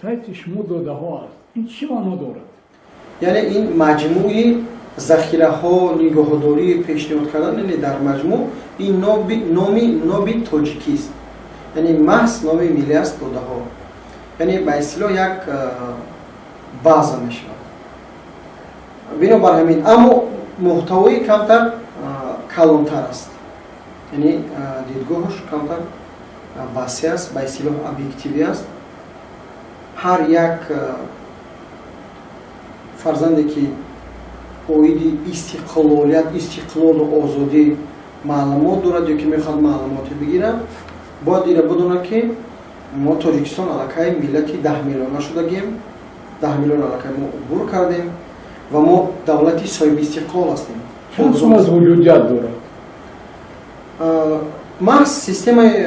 Сайти шумо додаҳо аст. Ин чӣ маъно дорад? Яъне ин маҷмӯи захираҳо, нигоҳдорӣ, пешниҳод кардан, яъне дар маҷмӯъ ин номи ноби тоҷикист, яъне маҳз номи миллӣ аст. Додаҳо, яъне ба истилоҳ як база мешавад. Бинобар ҳамин, аммо муҳтавои камтар калонтар аст, яъне дидгоҳаш камтар васеъ аст, ба истилоҳ объективӣ аст. Ҳар як фарзанде, ки оиди истиқлолият, истиқлолу озодӣ маълумот дорад ё ки мехоҳад маълумоте бигирад, бояд ира бидонад, ки мо, Тоҷикистон, аллакай миллати 10 миллиона шудагием. 10 миллион аллакай мо убур кардем ва мо давлати соҳиби истиқлол ҳастем. Чанд сум аз вуҷудият дорад? Маҳз системаи